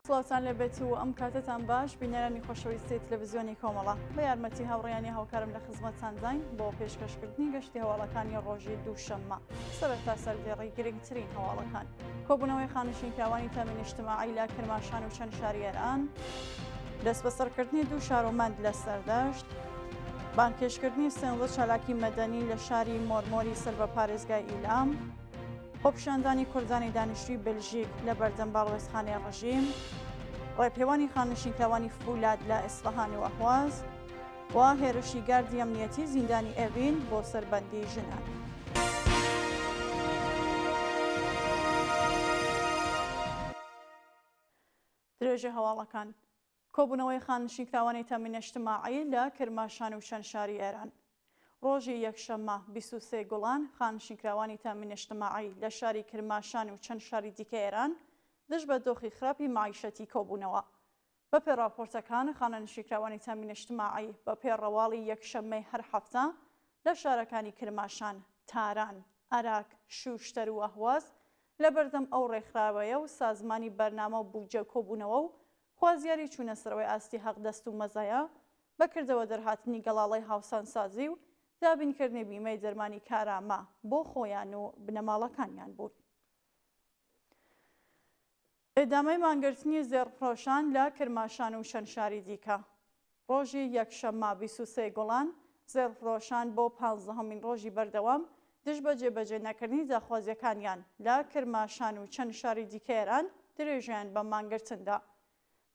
سڵاوتان لێبێت و ئەم کاتەتان باش بینەرانی خۆشەویستی تلەڤزیۆنی کۆمەڵە بە یارمەتی هاوڕێیانی هاوکارم لە خزمەتتانداین بۆ پێشکەشکردنی گەشتی هەواڵەکانی ڕۆژی دووشەممە سەرەتا سەردێڕی گرنگترین هەواڵەکان کۆبوونەوەی خانشینکراوانی تامین اجتماعی لە کرماشان و چەند شاری ئێران دەستبەسەرکردنی دوو شارۆمەند لە سەردەشت بانگهێشتکردنی سێنزە چالاکی مەدەنی لە شاری مۆرمۆری سەر بە پارێزگای ئیلام خۆپیشاندانی کوردانی دانیشتووی بەلژیک لە بەردەم باڵوێزخانەی ڕژیم، ڕێپێوانی خانەنشینکراوانی فولاد لە ئیسفەهان و ئەهواز و هێرشی گاردی ئەمنیەتی زیندانی ئێڤین بۆ سەر بەندی ژنان. درێژەی هەواڵەکان. کۆبوونەوەی خانەنشینکراوانی تەمین ئیجتماعی لە کرماشان و چەند شاری ئێران. ڕۆژی یەکشەممە 23 گوڵان خانەنشینکراوانی تەمین ئیجتماعی لە شاری کرماشان و چەند شاری دیکە ئێران دژ بە دۆخی خراپی مەعیشەتی کۆبوونەوە. بەپێ ڕاپۆرتەکان خانەنشینکراوانی تەمین ئیجتماعی بەپێ ڕەواڵی یەکشەممەی هەر هەفتە لە شارەکانی کرماشان، تاران، ئەراک، شووشتەر و ئەهواز لە بەردەم ئەو ڕێکخراوەیە و سازمانی بەرنامە و بودجە کۆبوونەوە و خوازیاری چوونەسەرەوەی ئاستی حەقدەست و مەزایا، بە کردەوە دەرهاتنی گەڵاڵەی هاوسانسازی و دابینکردنی بیمەی دەرمانی کارامە بۆ خۆیان و بنەماڵەکانیان بوون. ئیدامەی مانگرتنی زێڕفرۆشان لە کرماشان و چەند شاری دیکە. ڕۆژی یەکشەممە 23 گوڵان، زێڕفرۆشان بۆ پانزەهەمین ڕۆژی بەردەوام دژ بە جێبەجێ نەکردنی داخوازییەکانیان لە کرماشان و چەند شاری دیکەی ئێران درێژەیان بە مانگرتن دا.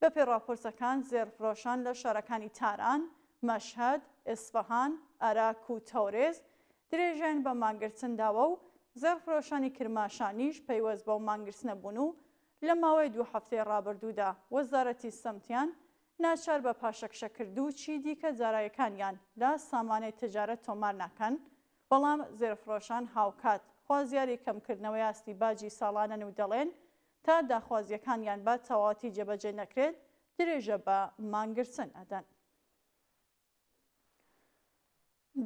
بەپێی ڕاپۆرتەکان زێڕفرۆشان لە شارەکانی تاران، مەشهەد، ئیسفەهان، ئەراک و تەورێز درێژەیان بە مانگرتن داوە و زێڕفرۆشانی کرماشانیش پەیوەست بەو مانگرتنە بوون و لە ماوەی دوو هەفتەی ڕابردوودا وەزارەتی سەمتیان ناچار بە پاشەکشە کردو چی دیکە دارایەکانیان لە سامانەی تجارەت تۆمار ناکەن، بەڵام زێرفرۆشان هاوکات خوازیاری کەمکردنەوەی ئاستی باجی ساڵانەن و دەڵێن تا داخوازییەکانیان بە تەواوەتی جێبەجێ نەکرێت درێژە بە مانگرتن ئەدەن.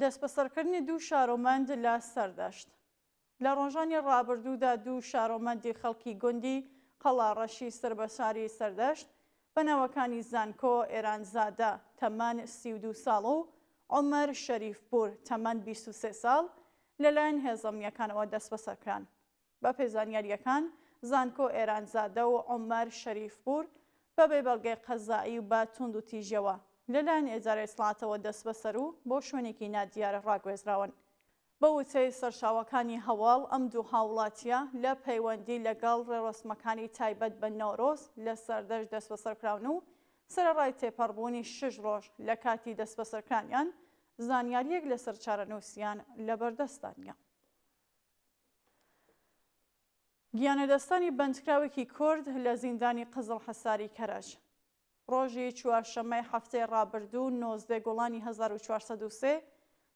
دەستبەسەرکردنی دوو شارۆمەند لە سەردەشت. لە ڕۆژانی ڕابردوودا دوو شارۆمەندی خەڵکی گوندی قەڵاڕەشی سەر بە شاری سەردەشت بە ناوەکانی زانکۆ ئێرانزادە تەمەن 32 ساڵ و عومەر شەریفپوور تەمەن 23 ساڵ لەلایەن هێزە ئەمنییەکانەوە دەستبەسەر کران. بەپێی زانیارییەکان، زانکۆ ئێرانزادە و عومەر شەریفپوور بەبێ بەڵگەی قەزائی و بە توندوتیژیەوە لەلایەن ئیدارەی ئیتڵاعاتەوە دەستبەسەر و بۆ شوێنێکی نادیار ڕاگوێزراون. بە وتەی سەرچاوەکانی هەواڵ، ئەم دوو هاووڵاتییە لە پەیوەندی لەگەڵ ڕێوڕەسمەکانی تایبەت بە نەورۆز لە سەردەشت دەستبەسەرکراون و سەرەڕای تێپەڕبوونی شەش ڕۆژ لە کاتی دەستبەسەرکرانیان، زانیارییەک لەسەر چارەنووسیان لەبەردەستدا نییە. گیانلەدەستدانی بەندکراوێکی کورد لە زیندانی قزڵحەساری کەرەج. ڕۆژی چوارشەممەی هەفتەی ڕابردوو 19 گوڵانی 1403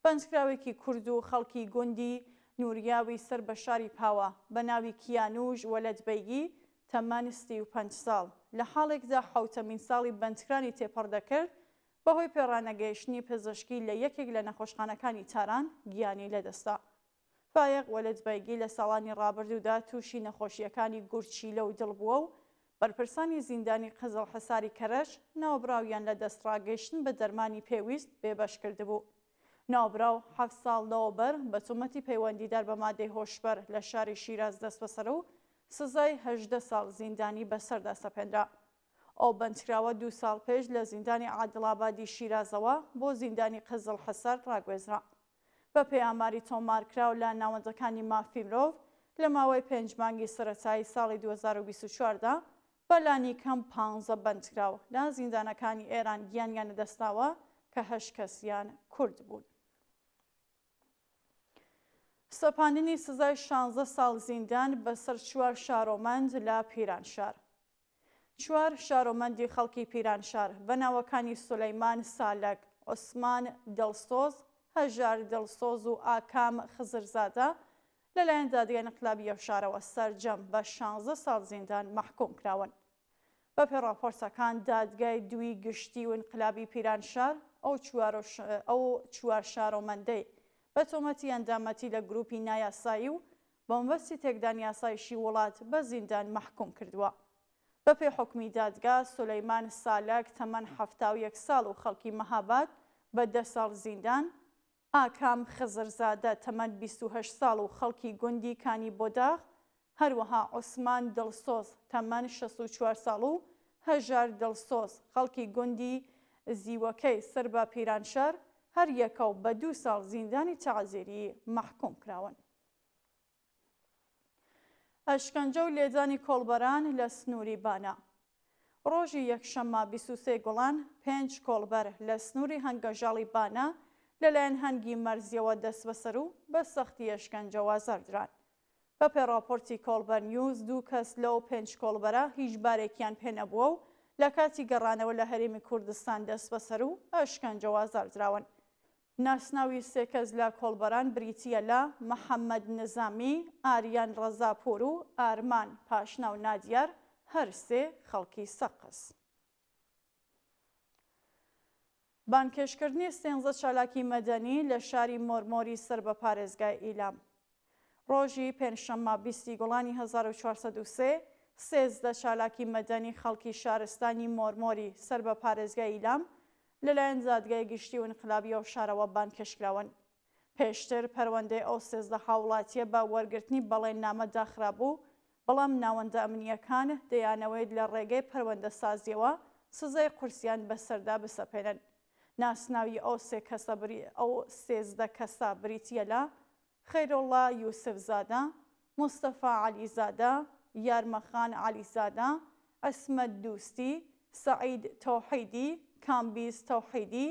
بەندکراوێکی کورد و خەڵکی گوندی نوریاوی سەر بە شاری پاوە بە ناوی کیانووش وەلەدبەیگی تەمەن 35 ساڵ لە حاڵێکدا حەوتەمین ساڵی بەندکرانی تێپەڕ دەکرد بەهۆی پێڕانەگەیشتنی پزشکی لە یەکێک لە نەخۆشخانەکانی تاران گیانی لەدەستدا. فایەق وەلەدبەیگی لە ساڵانی ڕابردوودا تووشی نەخۆشییەکانی گورچیلە و دڵ بووە و بەرپرسانی زیندانی قزڵحەساری کەرەج ناوبراویان لە دەستڕاگەیشتن بە دەرمانی پێویست بێبەش کردبوو. ناوبراو حەفت ساڵ لەوەوبەر بە تۆمەتی پەیوەندیدار بە مادەی هۆشبەر لە شاری شیراز دەستبەسەر و سزای 18 ساڵ زیندانی بەسەردا سەپێنرا. ئەو بەندکراوە دوو ساڵ پێش لە زیندانی عادڵابادی شیرازەوە بۆ زیندانی قزڵحەسار ڕاگوێزرا. بەپێی ئاماری تۆمارکراو لە ناوەندەکانی مافی مرۆڤ، لە ماوەی پێنج مانگی سەرەتایی ساڵی 2024 دا بە لانیکەم پانزە بەندکراو لە زیندانەکانی ئێران گیانیان لەدەستداوە کە هەشت کەسیان کورد بوون. سەپاندنی سزای شانزە ساڵ زیندان بەسەر چوار شارۆمەند لە پیرانشار. چوار شارۆمەندی خەڵکی پیرانشار بە ناوەکانی سولەیمان سالەک، عوسمان دڵسۆز، هەژار دڵسۆز و ئاکام خزرزادە لەلایەن دادگای ئینقلابی ئەو شارەوە سەرجەم بە شانزە ساڵ زیندان مەحکووم کراون. بەپێی ڕاپۆرتەکان دادگای دووی گشتی و ئینقلابی پیرانشار ئەو چوار شارۆمەندەی بە تۆمەتی ئەندامەتی لە گرووپی نایاسایی و بە مەبەستی تێکدانی ئاسایشی وڵات بە زیندان مەحکوم کردووە. بەپێی حوکمی دادگا، سولەیمان سالەک تەمەن 71 ساڵ و خەڵکی مەهاباد بە دە ساڵ زیندان، ئاکام خزرزادە تەمەن 28 ساڵ و خەڵکی گوندی کانی بۆداغ، هەروەها عوسمان دڵسۆز تەمەن 64 ساڵ و هەژار دڵسۆز خەڵکی گوندی زیوەکەی سەر بە پیرانشار، هەر یەکە و بە دوو ساڵ زیندانی تەعزیری مەحکووم کراون. ئەشکەنجە و لێدانی کۆڵبەران لە سنووری بانە. ڕۆژی یەکشەممە 23 گوڵان، پێنج کۆڵبەر لە سنووری هەنگەژاڵی بانە لەلایەن هەنگی مەرزییەوە دەستبەسەر و بە سەختی ئەشکەنجە و ئازار دران. بەپێ ڕاپۆرتی کۆڵبەر نیوز، دوو کەس لەو پێنج کۆڵبەرە هیچ بارێکیان پێ نەبووە و لە کاتی گەڕانەوە لە هەرێمی کوردستان دەستبەسەر و ئەشکەنجە و ئازار دراون. ناسناوی سێ کەس لە کۆڵبەران بریتییە لە، محەممەد نزامی، ئاریان ڕەزاپوور و ئارمان، پاشناو نادیار، هەر سێ خەڵکی سەقز. بانگهێشتکردنی سێنزە چالاکی مەدەنی لە شاری مۆرمۆری سەر بە پارێزگای ئیلام. ڕۆژی پێنجشەممە 20 ی گوڵانی 1403، 13 چالاکی مەدەنی خەڵکی شارستانی مۆرمۆری سەر بە پارێزگای ئیلام لەلایەن دادگای گشتی و ئینقلابی ئەو شارەوە بانگهێشتکراون. پێشتر پەروەندەی ئەو 13 هاوڵاتییە بە وەرگرتنی بەڵێننامە داخرابوو، بەڵام ناوەندە ئەمنییەکان دەیانەوێت لە ڕێگەی پەروەندەسازییەوە سزای قورسیان بەسەردا بسەپێنن. ناسناوی ئەو سێ کەسە ئەو 13 کەسە بریتییە لە، خەیرۆڵڵا یوسفزادە، مستەفا عەلیزادە، یارمەخان عەلیزادە، عیسمەت دوستی، سەعید تەوحیدی، کامبیز تەوحیدی،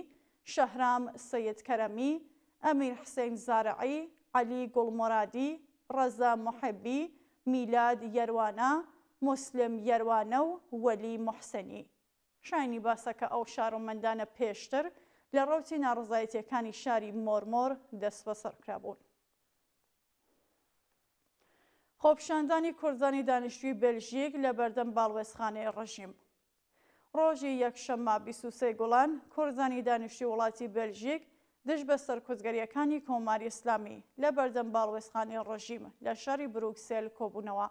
شەهرام سەیدکەرەمی، ئەمیر حسەین زارعی، عەلی گوڵمۆرادی، ڕەزا موحیبی، میلاد یەروانە، موسلم یەروانە و وەلی موحسنی. شایانی باسە کە ئەو شارۆمەندانە پێشتر لە ڕەوتی ناڕەزایەتییەکانی شاری مۆرمۆر دەستبەسەر کرابوون. خۆپیشاندانی کوردانی دانیشتووی بێلژیک لە بەردەم باڵوێزخانەی ڕژیم. ڕۆژی یەکشەممە 23 گوڵان، کوردانی دانیشتووی وڵاتی بێلژیک دژ بە سەرکوتگەرییەکانی کۆماری ئیسلامی لە بەردەم باڵوێزخانەی ڕژیم لە شاری بروکسێل کۆبوونەوە.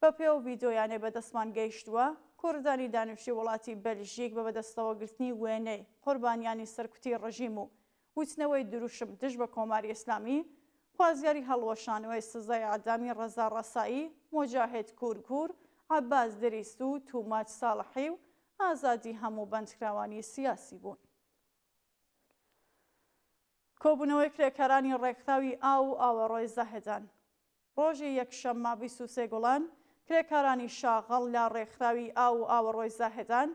بەپێی ئەو ڤیدیۆیانەی بەدەستمان گەیشتووە، کوردانی دانیشتووی وڵاتی بەلژیک بە بەدەستەوەگرتنی وێنەی قوربانیانی سەرکوتی ڕژیم و وتنەوەی دروشم دژ بە کۆماری ئیسلامی، خوازیاری هەڵوەشانەوەی سزای ئێعدامی ڕەزا ڕەسایی، موجاهید کوورگوور، عەباس دریس و تووماج ساڵحی و ئازادی هەموو بەندکراوانی سیاسی بوون. کۆبوونەوەی کرێکارانی ڕێکخراوی ئاو و ئاوەڕۆی زاهێدان ڕۆژی یەکشەممە 23 گوڵان، کرێکارانی شاغڵ لە ڕێکخراوی ئاو و ئاوەڕۆی زاهێدان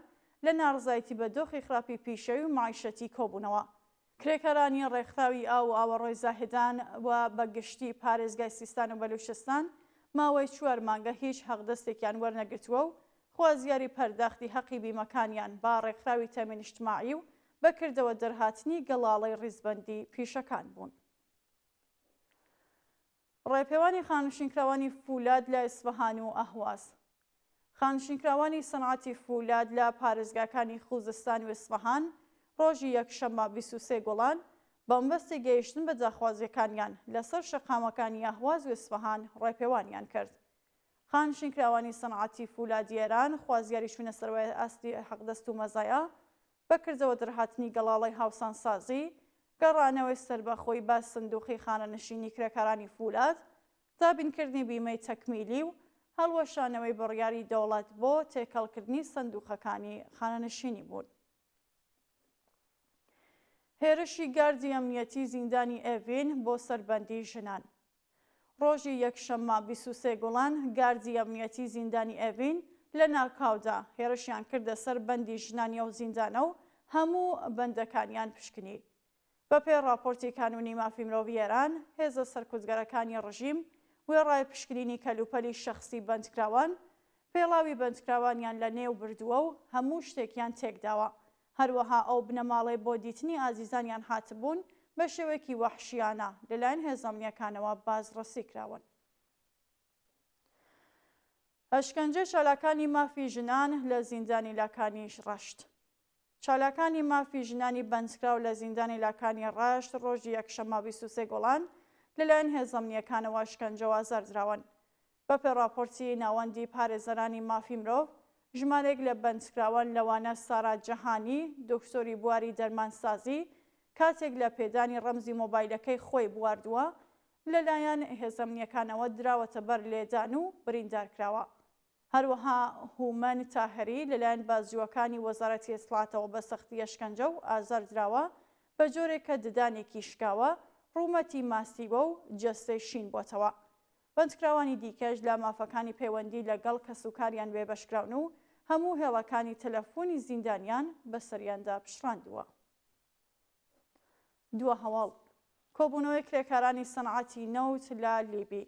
لە ناڕزایەتی بە دۆخی خراپی پیشەوی و مەعیشەتی کۆبوونەوە. کرێکارانی ڕێکخراوی ئاو و ئاوەڕۆی زاهێدان و بە گشتی پارێزگای سیستان و بەلوچستان ماوەی چوار مانگە هیچ حەقدەستێکیان وەرنەگرتووە و خوازیاری پەرداختی هەقی بیمەکانیان بە ڕێکخراوی تەمین ئیجتماعی و بە کردەوە دەرهاتنی گەڵاڵەی ڕیزبەندی پیشەکان بوون. ڕێپێوانی خانەنشینکراوانی فولاد لە ئیسفەهان و ئەهواز. خانەنشینکراوانی سەنعەتی فولاد لە پارێزگاکانی خوزستان و ئیسفەهان ڕۆژی یەکشەممە 23 گوڵان بە مەبەستی گەیشتن بە داخوازییەکانیان لەسەر شەقامەکانی ئەهواز و ئیسفەهان ڕێپێوانیان کرد. خانەنشینکراوانی سەنعەتی فولادی ئێران خوازیاری چوونە سەرەوەی ئاستی حەقدەست و مەزایا بە کردەوە دەرهاتنی گەڵاڵەی هاوسانسازی، گەڕانەوەی سەربەخۆی بە سندوقی خانەنشینی کرێکارانی فولاد، دابینکردنی بیمەی تەکمیلی و هەڵوەشانەوەی بڕیاری دەوڵەت بۆ تێکەڵکردنی سندوقەکانی خانەنشینی بوون. هێرشی گاردی ئەمنیەتی زیندانی ئێڤین بۆ سەر بەندی ژنان. ڕۆژی یەکشەممە 23 گوڵان گاردی ئەمنیەتی زیندانی ئێڤین لە ناکاودا هێرشیان کردە سەر بەندی ژنانی ئەو زیندانە و هەموو بەندەکانیان پشکنی. بەپێی ڕاپۆرتی کانوونی مافی مرۆڤی ئێران، هێزە سەرکوتگەرەکانی ڕژیم وێڕای پشکنینی کەلوپەلی شەخسی بەندکراوان، پێڵاوی بەندکراوانیان لە نێو بردووە و هەموو شتێکیان تێکداوە. هەروەها ئەو بنەماڵەی بۆ دیتنی ئازیزانیان هاتبوون، بە شێوەیەکی وەحشیانە لەلایەن هێزە ئەمنییەکانەوە بازڕەسی کراون. ئەشکەنجەی چالاکانی مافی ژنان لە زیندانی لاکانی ڕەشت. چالاکانی مافی ژنانی بەندکراو لە زیندانی لاکانی ڕەشت ڕۆژی یەکشەممە 23 گوڵان لەلایەن هێزە ئەمنییەکانەوە ئەشکەنجە و ئازار دراون. بەپێ ڕاپۆرتی ناوەندی پارێزەرانی مافی مرۆڤ، ژمارەیەک لە بەندکراوان لەوانە سارا جەهانی، دکتۆری بواری دەرمانسازی، کاتێک لە پێدانی ڕەمزی مۆبایلەکەی خۆی بواردووە، لەلایەن هێزە ئەمنییەکانەوە دراوەتە بەر لێدان و بریندارکراوە. هەروەها هومەن تاهری لەلایەن بازجووەکانی وەزارەتی ئیتڵاعاتەوە بە سەختی ئەشکەنجە و ئازار دراوە، بە جۆرێک کە ددانێکی شکاوە، ڕوومەتی ماسیوە و جەستەی شین بۆتەوە. بەندکراوانی دیکەش لە مافەکانی پەیوەندی لەگەڵ کەسوکاریان بێبەشکراون و هەموو هێڵەکانی تەلەفۆنی زیندانیان بەسەریاندا پچڕاندووە. دوا هەواڵ، کۆبوونەوەی کرێکارانی سەنعەتی نەوت لە لیبی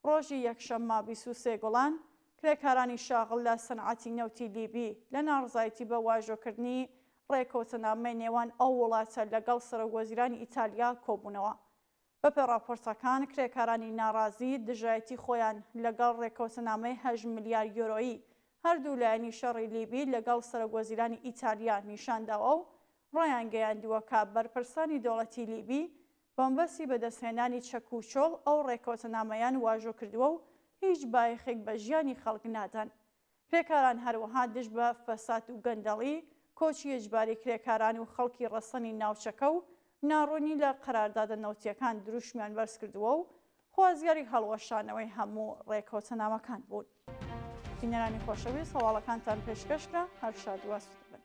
ڕۆژی یەکشەممە 23 گوڵان، کرێکارانی شاغڵ لە سەنعەتی نەوتی لیبی لە ناڕزایەتی بە واژۆکردنی ڕێکەوتنامەی نێوان ئەو وڵاتە لەگەڵ سەرۆکوەزیرانی ئیتالیا کۆبوونەوە. بەپێ ڕاپۆرتەکان، کرێکارانی ناڕازی دژایەتی خۆیان لەگەڵ ڕێککەوتنامەی هەشت ملیار یۆرۆیی هەردوو لایەنی شەڕی لیبی لەگەڵ سەرۆکوەزیرانی ئیتالیا نیشانداوە و ڕایانگەیاندووە کە بەرپرسانی دەوڵەتی لیبی بەمەبەستی بەدەستهێنانی چەک و چۆڵ ئەو ڕێککەوتنامەیان واژۆ کردووە و هیچ بایەخێک بە ژیانی خەڵک نادەن. کرێکاران هەروەها دژ بە فەساد و گەندەڵی، کۆچی ئیجباری کرێکاران و خەڵکی ڕەسەنی ناوچەکە و ناڕوونی لە قەراردادە نەوتییەکان دروشمیان بەرزکردووە و خوازیاری هەڵوەشانەوەی هەموو ڕێکەوتنامەکان بوون. بینەرانی خۆشەویست هەواڵەکانتان پێشکەش کرا، هەر شاد و ئاسوودە بن.